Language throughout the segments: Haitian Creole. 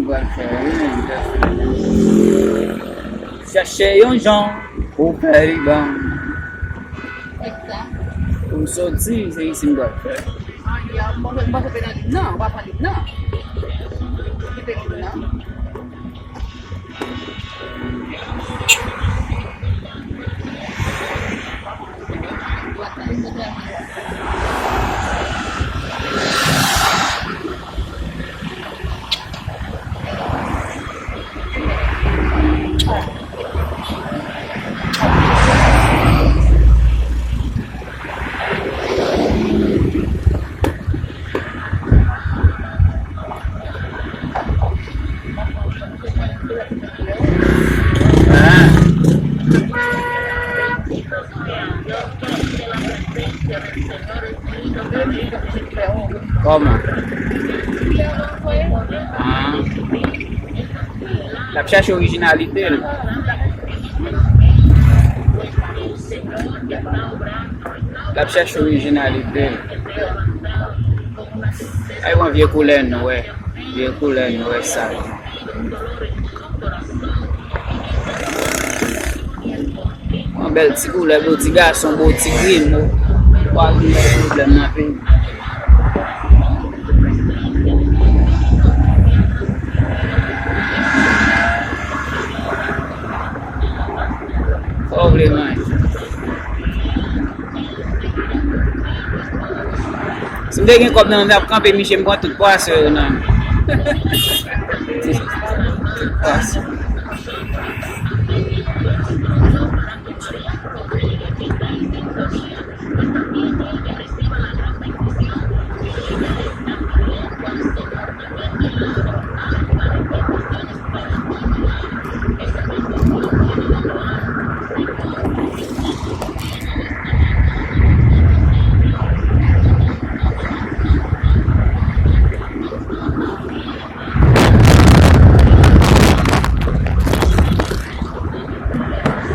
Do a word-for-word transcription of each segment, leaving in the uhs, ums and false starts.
Pral fè, wi, men m pral fè. Chache yon jan pou fè li ban m. Pou m soti, se isi m pral fè. Ah, ya, m panse, m panse w te nan lim nan, w pa pran lim nan. Kite lim nan. Kòman? Ah. L ap chache orijinalite l. L ap chache orijinalite l. Ay, bon, vye koulè nwè. Vye koulè nwè sa. Yon bèl ti koulè pou ti gason, pou ti grimo. Pa gen pwoblèm nan peyi. Sa w vle manje? Si m te gen kòb nan men m, m t ap kanpe miche, m pran tout pwason yo nan men. Tout pwason.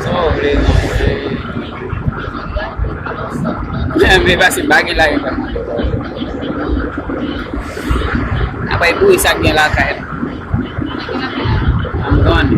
Sa w vle manje? Men pase bagay la, yo pa manje. Apre, pou sa k gen lakay la. I'm done.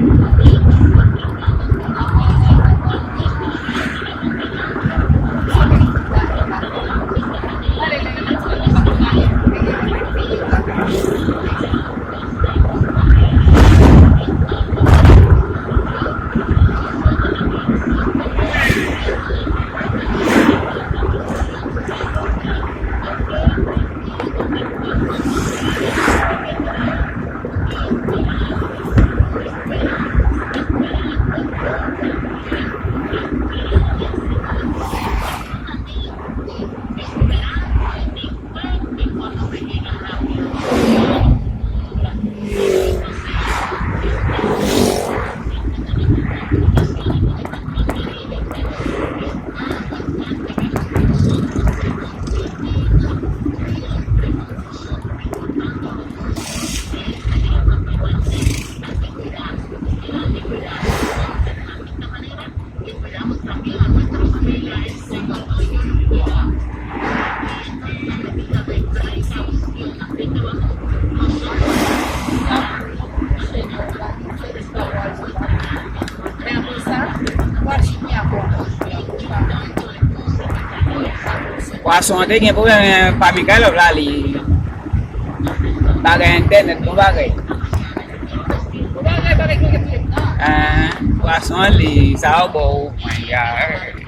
Pwason an te gen pwoblèm, men pa Michael la, li bagay entènèt, bon bagay. Pwason an, li, sa yo ba w, mwen, ya,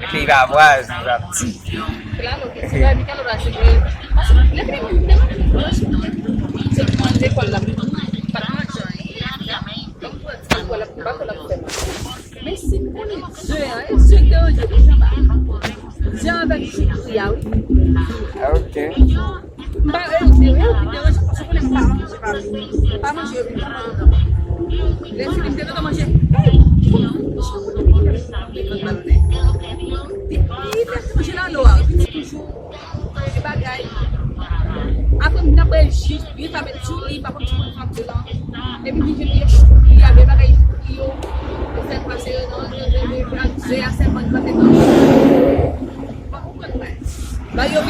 li pa vwaz, li pa piti. Men si m konnen ze a, e ze k te ranje deja ba. Ze avèk ji kri a, wi. Ok. M pa, e, e, e, deranje, paske konnen m pa manje, pa, pa manje, wi.